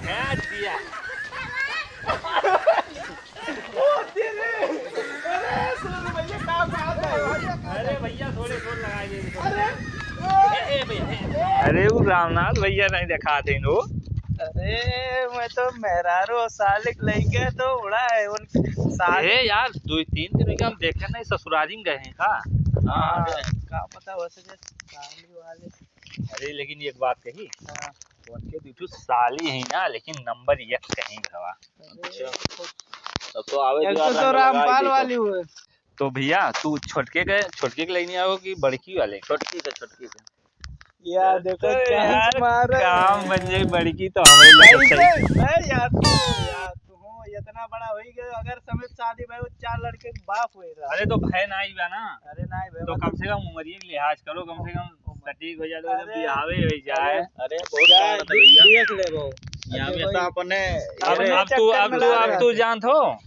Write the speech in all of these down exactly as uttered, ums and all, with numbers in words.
फेंक दिया। अरे भैया, थोड़े जोर लगा दे। अरे, ए, ए भैया, ए। अरे, वो रामनाथ भैया नहीं दिखाते हैं वो। अरे, मैं तो मेहरारू और सालिक लइके तो उड़ा है उन सालिक। ए यार, दो तीन दिन हो गया, हम देखे नहीं, ससुरारी में गए हैं का? हाँ, हाँ। का पता वैसे जे साली वाले। अरे, लेकिन एक बात कही, हाँ। उनके दू ठो साली है ना, लेकिन नंबर एक कहीं भवा। अच्छा। तब तो आवे एक दो तो, तो रामपाल वाली हुए। तो भैया, तू छोटके के, छोटके के लेने आओ कि बड़की वाले के? छोटकी के, छोटकी के। यार, देखो, तो chance यार, मारा। काम बन जाए बड़की, तो हमें लगे कैसे? सही। अरे यार, तू, यार, तू हो, इतना बड़ा हो ही गया, अगर समय पे शादी भाई, वो चार लड़के के बाप हुए रहा। अरे, तो भाई ना ही बा ना। अरे, ना ही बा, तो मतलब कम से कम उमरिया के लिहाज करो, कम से कम उमर। सटीक हो जाए, तो अरे, बियाहे हो जाए। अरे, बहुत यार, ताकत है भैया। देख ले वो। यहाँ अरे में तो भाई, अपने अब, अरे, अब तू, अब तू, अब तू जानत हो,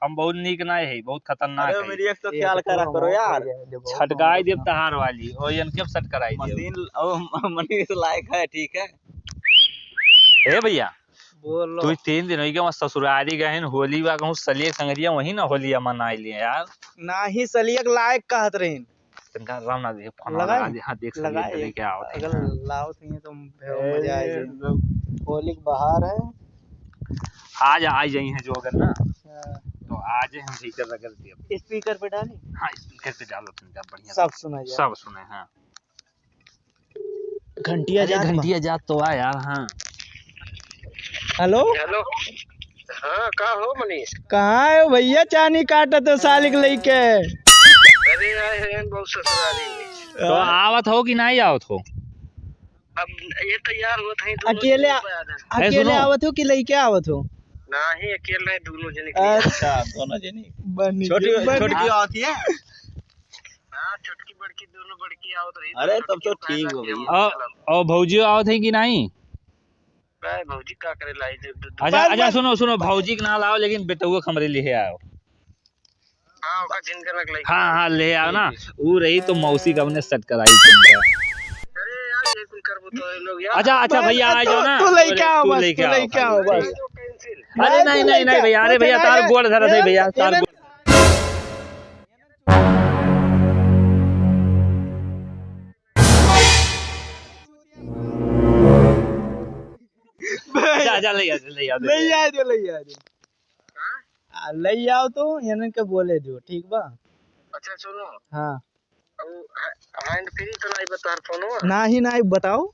हम बहुत नीक नाय है, बहुत खतरनाक अरे, है। मेरी एक तो ये ख्याल तो करा करो यार। छटकाई देब तहार वाली, और इनके सब सटकाई देब। मशीन, ओ, मनीष लायक है, ठीक है। ए भैया, बोलो। तू तीन दिन होई गए, वहाँ ससुरारी गए हैं, होली बा, कहूँ सलिए संगरिया, वहीं ना होलिया मनाई लिए यार। ना ही सलिए के लायक कहत रहीन। तनका रामनाथ जी फोन लगाई? लगा दे, हाँ, देख सलिए लगाई? चले क्या होता है। अगर हाँ। लाओ तो ये तो ए, मजा आ जाए। सब होली के बाहर है। आज आ जाई हैं जो अगर ना, हाँ। तो आज हम भीतर रगड़ दिया। Speaker पे डाली? हाँ, speaker पे डालो, तुम क्या बढ़िया सब से। सुना जाए। सब सुने, हाँ। घंटिया अरे, जात बा। घंटिया जात तो आ यार, हाँ। Hello? Hello। हाँ, का हो मनीष? कहाँ है भैया, चानी काटत हो सालिक लइके? अरे, आए हैं बहुत ससुरारी में। तो आवत हो कि नहीं आवत हो? अब ये तैयार हुआ था, दोनों अकेले जने आ-, पे आ जाए। ए, अकेले सुनो। आवत हो कि लइके आवत हो? नहीं, अकेले नहीं, दोनों जने के लिए। अच्छा, दोनों जने। बनी छोटी, बनी। छोटकी आवत है? हाँ, छोटकी बड़की दोनों बड़की आवत रही, अरे, तो तब तो छोटकी ठीक हो गई। और, और भौजी आवत है कि नहीं? नहीं, भौजी का करे लाई, दे, दे, दे। अच्छा, बस, अच्छा, बस। सुनो, सुनो, भौजी के ना लाओ, लेकिन बेटउआ के हमरे लिए आओ। हाँ, ओका झिनका लग लई। हाँ, हाँ, ले आओ ना। ठीक, ठीक। ऊ रही तो मौसी का हमने set कराई तुमका। अरे यार, ये कुल करबो तो ये लोग यार। अच्छा, अच्छा, बस, भैया, आ तू, जाओ ना। तू लइका आओ, तू बस, लइका तू आओ, लइका आओ, बस। बस। Cancel। अरे बस, नहीं, तू नहीं, नहीं, लइका, भैया, अरे तू भैया, चला तार जा। गोड़ धरत है, इधर, भैया, तार इधर। गोड़। जा, जा, ले आ, ले आ, ले आ। ले आ, ले आ, ले आ। हाँ? आ, ले आओ तो, इन्हन के बोले दियो, ठीक बा? अच्छा, सुनो। हाँ। अब है-, hand free तो नहीं बता फोनवा? नाही, नाही, बताओ।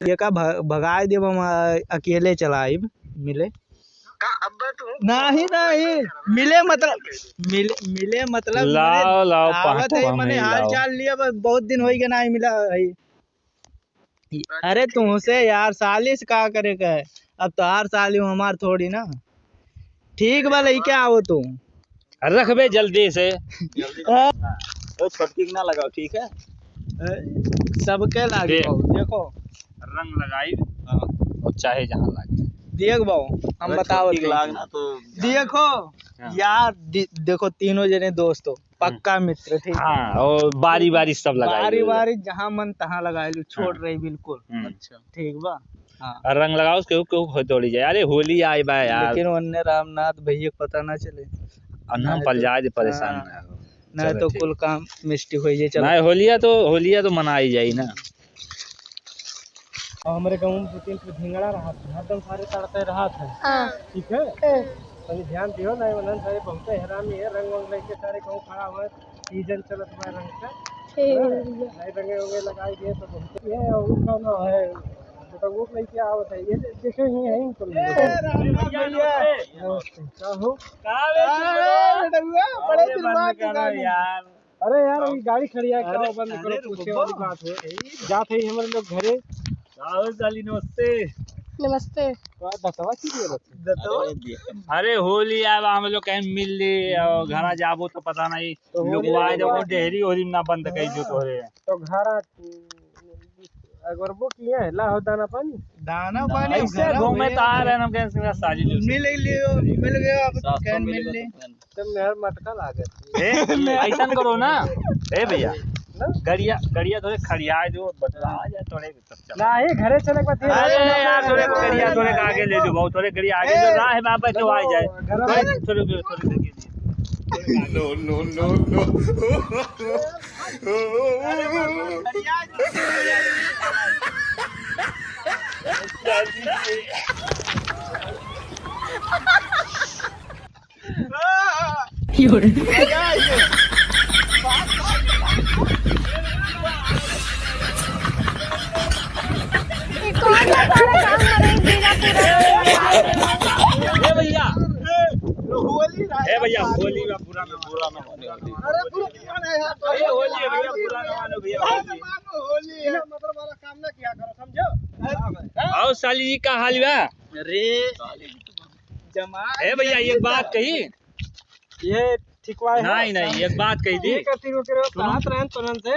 ये का भ-, भगाए देब हम, आ, अकेले चलाइब, मिले। का अब्बा तू? नाही, नाही, मिले मतलब, मिले, मिले मतलब, लाओ, मने लाओ, आवत है, पाँचवा मने में हाल लाओ। चाल लिया, बस बहुत दिन होई गया नाही मिला है। अरे तुमसे यार, साली से का करे का है? अब तोहार साली हमार थोड़ी ना। ठीक बा, लइके आओ तू। रखबे जल्दी से। जल्दी। हाँ। ओ छोटकी के ना लगाओ, ठीक है? ए, सबके लागे दे। बाबू, देखो। रंग लगाई, हाँ। और चाहे जहाँ लागे। देख बाबू, हम अरे बताओ छोटकी के थे। लाग ना तो देखो, हाँ। यार, दि-, देखो तीनों जने दोस्त हो। पक्का मित्र, ठीक है। हाँ, और बारी बारी सब लगाई बारी हुई है। बारी जहाँ मन तहाँ लगाई लू, छोड़ हाँ। रही बिल्कुल। हम्म। अच्छा। ठीक बा। हाँ। और रंग लगाओ, केहू, केहू हो दौड़ी जाए। अरे, होली आए बा यार। लेकिन ओन्ने रामनाथ भैया के पता ना चले। और ना नहीं पल तो, जाए दे, परेशान हाँ। ना हो। नहीं चलो, तो ठीक। कुल काम mistake हो जाए, चलो। नहीं, होलिया तो, होलिया तो मनाई जाई ना। और हमरे गाँव में दो तीन ठो झिंगड़ा रहत है, हरदम सारे तड़ते रहत है। हाँ। ठीक है? हाँ। तनी ध्यान दियो, नहीं उन्हन सारे बहुते हरामी है, रंग वंग लेके सारे कहूँ खड़ा हुआ है, season चलत बा रंग का। ठीक है। नहीं रंगे वंगे लगाई दिए तो बहुते ये और कौन है, बेटा वो लेके आवत है, ये देखे ही है इनको। ए, राम राम भैया। नमस्ते। का हो? का बे, अरे, बेटुआ, बड़े अरे, दिन बाद बंद करो यार। अरे यार, ये गाड़ी खड़ी है, अरे, कहाँ बंद अरे, करो, पूछे रुको। वाली बात है। जात है हमारे लोग घरे। राहुल साली, नमस्ते। नमस्ते। तो दतवा की दिए रहते? दतवा? अरे, दिए। अरे, होली आवा, हम लोग कहीं मिल ले और घरा जाबो तो पता नहीं, तो होली लुकवा में जाबो, बात डेहरी होली में ना बंद कई जो तोहरे। तो घरा, अगरबो किए हैं, ला हो दाना पानी। दाना पानी ऐसे घरा घूमे में तो आ रहे हैं, हम कहीं से साली लोग से। मिल लियो, मिल गयो, अब सास तो कहीं मिल मिल ले। तो मेहर मटका लागत। ए, ऐसन करो ना। ए भैया, गड़िया, गड़िया थोड़े खड़िया जो बतला जाए थोड़े। नहीं, घरे चले के बाद धीरे अरे धीरे यार, थोड़े गड़िया, थोड़े आगे ले जाओ, थोड़े गड़िया आगे ले जाओ, राह में आप बैठो, आ जाए। थोड़े, थोड़े, थोड़े, थोड़े गड़िया दीजिए। No, no, no, no। ए भैया, ए भैया, होली में बुरा ना, बुरा ना मानो। अरे, बुरा ना मानो यार। अरे, होली है भैया, बुरा ना मानो भैया, होली है। होली है। मतलब वाला काम ना किया करो, समझो? और साली जी का हाल बा? अरे, जमा ए भैया, एक बात कही। ये ठिकवा है। नहीं, नहीं, एक बात कही दी। ठीक है, ठीक है, करो। बात रहन तुरंत से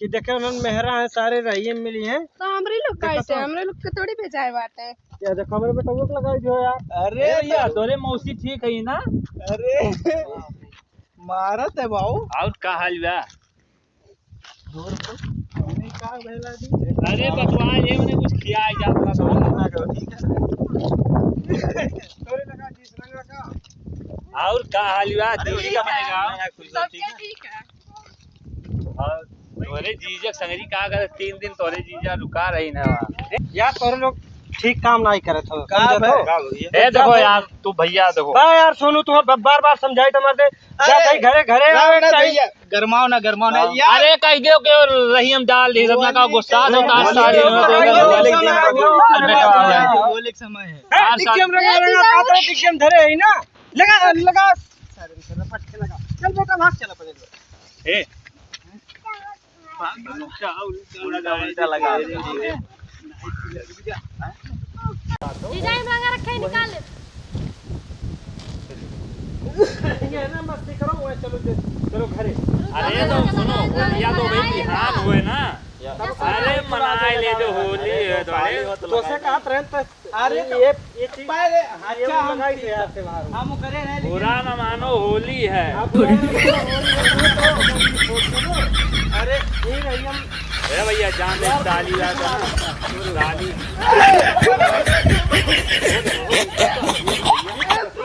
कि देखे उन्हन मेहरा है, सारे रहिए मिली हैं। तो हमरे लोग का देखो ऐसे, तो। हमरे लोग के थोड़ी भेजाए बाटे। या देखो, हमरे बेटवा के लगाई दियो यार। अरे ए भैया, तो तोरे मौसी ठीक है ना? अरे, मारत है बाबू। और का हाल बा? अरे बतवा, ये मने कुछ खिया जात बा तो। ठीक है। और का हाल बा? दिल्ली का बनेगा? सब ठीक है। और तोरे जीजा के संगरी का करे, तीन दिन तोरे जीजा रुका रही ना। यार, तोरे लोग ठीक काम नहीं करत हो, का समझत हो? ए, देखो यार, तू भैया देखो। बा यार, सोनू, तू ब-, बार-बार समझाई तो मर दे। जा अरे, भाई, घरे, घरे ना, आवे ना चाहिए। भैया, गरमाओ ना, गरमाओ ना, हाँ। यार। अरे, कह दियो कि रहीम डाल दी, सबना का गुस्सा तो तार होली सारे के दिन, होली के दिन। बेटा, होली के समय है। हाँ, तार टिकियम सारे लगा, लगा, कातरा टिकियम धरे है ना? लगा, लगा। सारे में से फट के लगा। चल बेटा, भाग, चला पहले। ए। उल्टा, उल्टा लगा दे। डिजाइन लगा रखे हैं, निकाल ले। ये ना मस्ती करो, वो चलो, चलो घरे। अरे तो सुनो, होलिया तो भाई बिहान हुए ना। अरे मनाए ले जो होली है, तो तोसे कहत रहे तो अरे तो ये, ये चीज पहले, ये अच्छा, हम लगाई थे यार त्योहार में। हम करे रहे, लेकिन बुरा ना मानो, होली है। आप बुरा ना मानो, होली है, होली है। अरे, ये रही हम ए भैया, जान दे, ताली ला दो ना। ताली।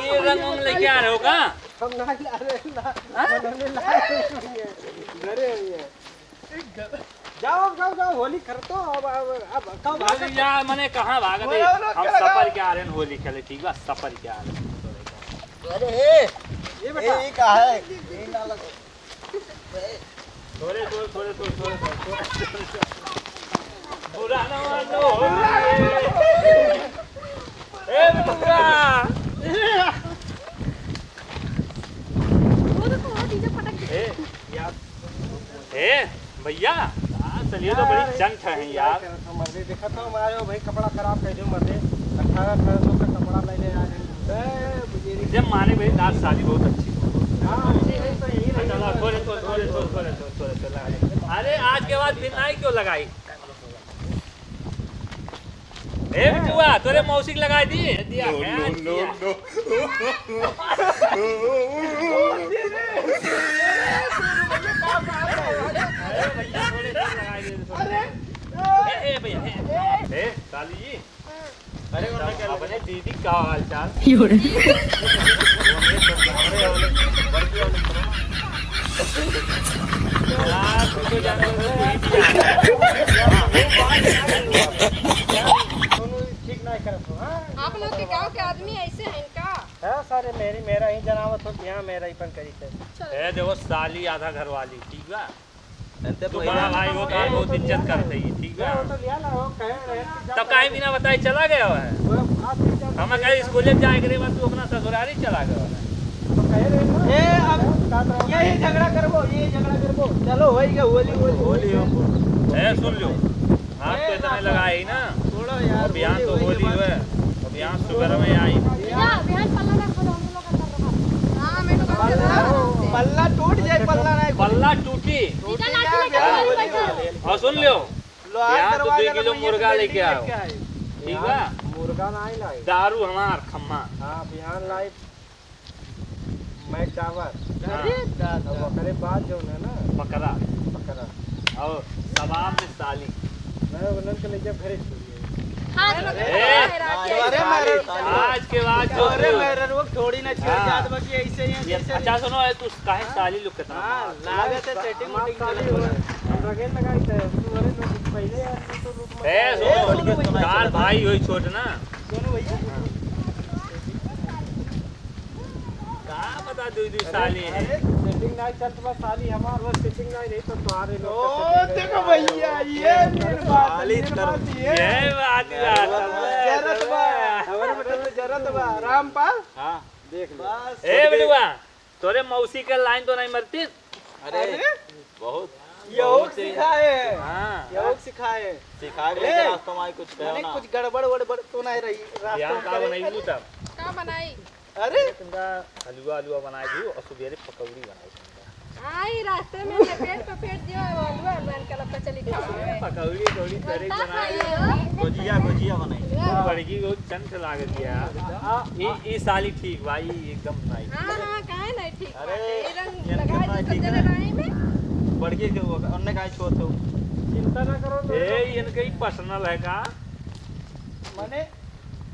ये रंग वंग लेके आ रहे हो का? हम ना ला रहे, ना, हाँ? हमने ला रहे हैं। घरे हुई है। जाओ, जाओ, जाओ, होली कर तो, अब, अब, अब कब भागत? अरे यार, मने कहाँ भागत है? हम सफर के आ रहे हैं, होली खेले, ठीक बा? सफर के आ रहे हैं। अरे, ए, ये बेटा। ए, ये का है? ये ना लगो। थोड़े, थोड़े, थोड़े। बुरा ना मानो, होली है। ए, बुरा। वो देखो, वो डीजे पटक दे। ए, यार। ए, भैया, हाँ, चलिए तो बड़ी यार, चंट है यार। मर्जी देखा तो हमारे वो भाई कपड़ा खराब कर दो मर्जी। अठारह अठारह सौ का कपड़ा ले ले आ रहे हैं। ए, मुझे नहीं जब माने भाई, दास साली बहुत अच्छी। हाँ, अच्छी है तो यही रही। चला, थोड़े, थोड़े, थोड़े। अरे, आज के बाद फिर नाई क्यों लगाई? ए बिटुआ, तोरे मौसी के लगाई दी। दिया, no, no, no, no। अरे भैया, थोड़े, थोड़े लगाई दे, थोड़े। ए, ए भैया, ए, ए, साली जी। अरे, अपने दीदी का हाल चाल? ठीक नहीं करत हो, हाँ? आप लोग के गांव के आदमी ऐसे हैं का? हाँ, सारे मेरी, मेरा ही जनावत हो, यहाँ मेरा ही पन करी थे। ए, देखो, साली आधा घर वाली, ठीक बा? तू बड़ा भाई हो, तो बहुत इज्जत करते ही, ठीक बा? तो लिया ना, वो कहे रहे कि तब काहे बिना बताए चला गया है? हम कहे स्कूले जाए के रे, बस तू अपना ससुरारी चला गया है। तो कहे रहे ना। ए, अब यही झगड़ा करबो, यही झगड़ा करबो। चलो, होई गया, होली, होली। होली हो। ए, सुन लो, हाथ तो इतना लगाए ही ना। छोड़ो यार, अब यहाँ होली तो होली हुए, अब यहाँ सुगर में आई। जा, बिहान पल्ला रख दो, हम लोग अंदर रखा। हाँ, मैं तो पल्ला, पल्ला टूट जाए, पल्ला नहीं। पल्ला टूटी। जीजा लाठी लेके आओ, बैठो। और सुन लो, लो, आज यहाँ तो दरवाजा दो किलो मुर्गा लेके आओ। ठीक बा? मुर्गा नहीं लाई। दारू हमार खम्मा। हाँ, बिहान लाई। मैक डावर। हाँ। अरे दादा। अब ओकरे बाद जौन है ना, बकरा। बकरा। और सवाब में साली। मैं उन्हन के ले जब घरे छोड़िए। हाँ, अरे, अरे, अरे, अरे, आज के बाद जो अरे, मैं ररुआ थोड़ी ना छेड़ हाँ। जात बा कि ऐसे ही है, ये जैसे अच्छा सुनो, है, तू काहे साली लोग कितना हाँ, मार? लागत है, setting हमार वेटिंग साली चलत हो। बा। हम रगेल लगाई थे, तू अरे लोग पहले यार, तू तो रुक मत। ए, ए, सुनो, सुनो, सुनो, चार भाई होई छोट ना। दोनों भैया। का बता, दुई दुई अरे, साली है। अरे, setting नाई चलत बा, साली हमार बस setting नाई रही तो तुम्हारे लोग ओ, का setting देखो रही। भैया, ये मेरे बात, साली मेरे तरफ। बात, ये। ये बात, ये बात। जरत बा, हमारे बेटा तो जरत बा, रामपाल। हाँ। देख ले। बस, ए, छोड़ दे। बेटुआ, तोरे मौसी के line तो नहीं मरती? अरे, अरे? बहुत, यहो बहुत ही सिखाए। हाँ। यहो सिखाए। सिखा के ए, लेके रास्ता में कुछ कहो मने ना। कुछ गड़बड़ वड़बड़ तो नहीं रही रास्ता बिहान में का करे? बनाई तू तब? का बनाई? अरे? तुमका हलवा, हलवा बनाई दू और सुबेरे पकौड़ी बनाई तुमका। आई रास्ते में लपेट पपेट दियो, हलवा बन के लपका चली खावे। पकौड़ी, कौड़ी करे घंटा बनाई। खाइए हो। गोजिया, गोजिया बनाई। हलवा। बड़की बहुत चंट लागत है। आ, ई, ई साली ठीक बा, ई एकदम नाइस। हाँ, हाँ, काहे नहीं ठीक अरे, बाटे? ये रंग ये लगा एकदम दे नाइस सब ठीक जने है। राई में। बड़की के वो, उनने काहे छुअत हो? चिंता ना करो, ए, इनके ही personal है का? मने?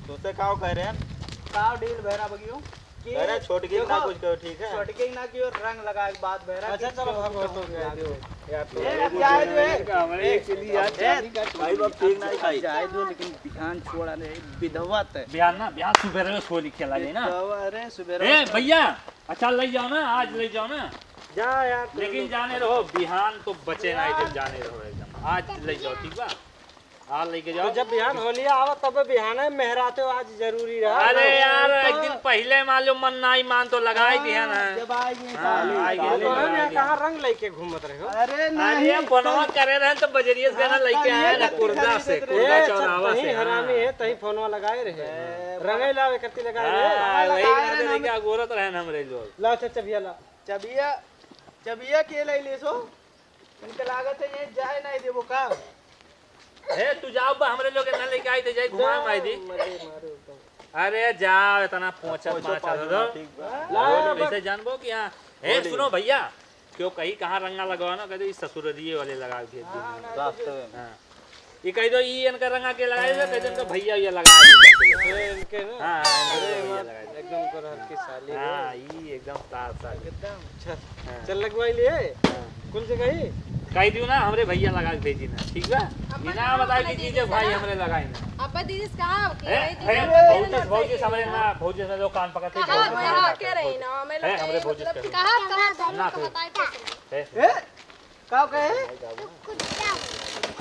तुझसे काव कह रहे हैं? काव deal भैरा बगियो? कि अरे, छोटकी ना देखो, कुछ कहो, ठीक है? छोटकी ना कि वो रंग लगा के बात भैरा अच्छा, कि चलो, क्यों, भागो, क्यों तो लगा कह दो। दो? यार, ए, तो अब जाए दो, ए। हमारे ए, के लिए यार, ए, चाबी का भाई, बाप ठीक नहीं खाई। जाए दो, लेकिन बिहान छोड़ा नहीं, विधवा ते। बिहान ना, बिहान सुबेरे में सो लिखे लागे ना। विधवा, अरे, सुबेरे ए, में भैया, अच्छा, ले जाओ ना, आज ले जाओ ना। जा यार, तुम लेकिन लोग। जाने रहो, बिहान तो बचे ना, बिहान। एकदम जाने रहो एकदम। आज ले जाओ, ठीक बा? आज लेके तो जाओ। जब बिहान होलिया आवा, तब बिहाने मेहराते आज जरूरी रहा। अरे ना। यार, तो एक दिन पहिले मान लो, मन नाई मान तो लगाई दिया ना। हाँ, जब आएगी हाँ, साली, आएगी, साली तो हम लगाई यहाँ दिया। कहाँ रंग लेके घूमत रहे हो? अरे अरे, नहीं, फोनवा तो करे रहे तो बजरिया से गाना हाँ, लेके तब ये आए ना, तो कुर्दा खरीदत से, रहे। कुर्दा ए, अच्छा, चौराहा तहीं से, हरामी हाँ। है, तहीं फोनवा लगाए रहे। ए, रंगे लावे करती लगाए रहे। हाँ, वही लगाए बात रहे है, ना, लेके अगोरत रहे ना हमरे लोग। ला, अच्छा, चबिया ला। चबिया, चबिया के ले ले सो? इनके लागत है, ये जाए नहीं देबो का? ए, तू जाओ बा, हमरे लोग ना लेके आई थे, जाई घुमाए माई दी। मजे मारो एकदम। अरे जाओ, इतना पोंछा पोंछो पाछा पाछो दो। ठीक बा। हाँ? ला, हाँ, बस। ऐसे जानबो कि हाँ। ए, बोलिए। सुनो भैया, क्यों कहीं कहाँ रंगा लगाओ ना, कहते इस ससुररिये वाले लगा के भेज हाँ, दीजिए। ना, रास्ते में। हाँ। ये कह दो, ई इनका रंगा के लगाए दे, कह दो इनका भैया ये लगा दे। अरे, इनके ना? हाँ, हाँ, इनका अरे, भैया वाह, लगा दे। एकदम कर हल्की साली हाँ, है। ई एकदम तार साली। एकदम, चल। हाँ। चल लगवाई लिए। हाँ। कुल जगह ही? कह दियो ना, हमरे भैया लगा के भेजी ना, ठीक बा? अब्बा बिना कहाँ बताए वाला कि दीदी जीजे भाई सारा? हमरे लगाई ना। अब्बा दीदी से कहा कि ए, भाई ए, दीदी भौजी, भौजी से हमरे ना, भौजी से जो कान पकड़ते, कहाँ भौजी से कहाँ ना के रही ना, हमें ए, लोग हमरे के भौजी से मतलब कहो। कहाँ, कहाँ तुम ना लोग को तो। बताए कैसे? ए, ए, का कहे?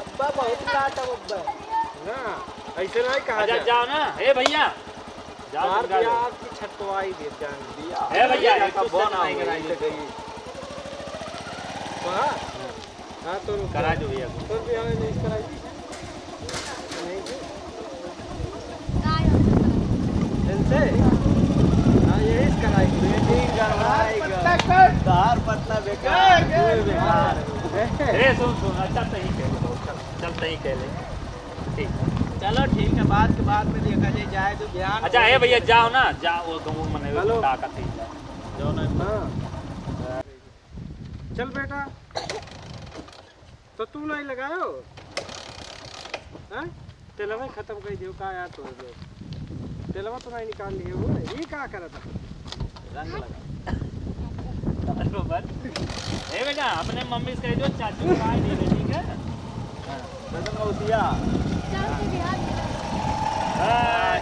अब्बा बहुत लाट है अब्बा। ना, ऐसे नहीं कहा अच्छा, जाए। जाओ ना, ए भैया, जाओ बाहर तुम जाओ। दिया आपकी छटवाई दे जान दिया। ए भैया, ये एक तो कुछ बोना नहीं हुआ, कराई ये दे। गई। कहा? हाँ, तो रुक करा जा। दो भैया। तो भी हमें नहीं कराई। नहीं जी। इनसे? हाँ, यही से कराई। Setting करवाएगा। पत्ता कट। तार पत्ता बेकार, कर, कर। कोई बेकार। ए, सुन, सुन, अच्छा, तही कह ले, चल, चल, तही कह ले। ठीक। चलो, ठीक है, बात के बाद में देखा जाए, जाए तो ध्यान अच्छा, ए भैया, जाओ ना, जाओ, वो गाँव में नहीं, हेलो। ताकत ही जाओ। जाओ ना। हाँ। चल बेटा, तो तू नहीं लगायो? हाँ? तेलवा खत्म कर दियो का यार तोर लोग? तेलवा तो नहीं निकाल लिए हो, ये का करत है? रंग लगा। बरोबर। ए बेटा, अपने मम्मी से कह दो, चाचू को आए नहीं दे, ठीक है? हाँ। चल तू बिहार में। हाँ,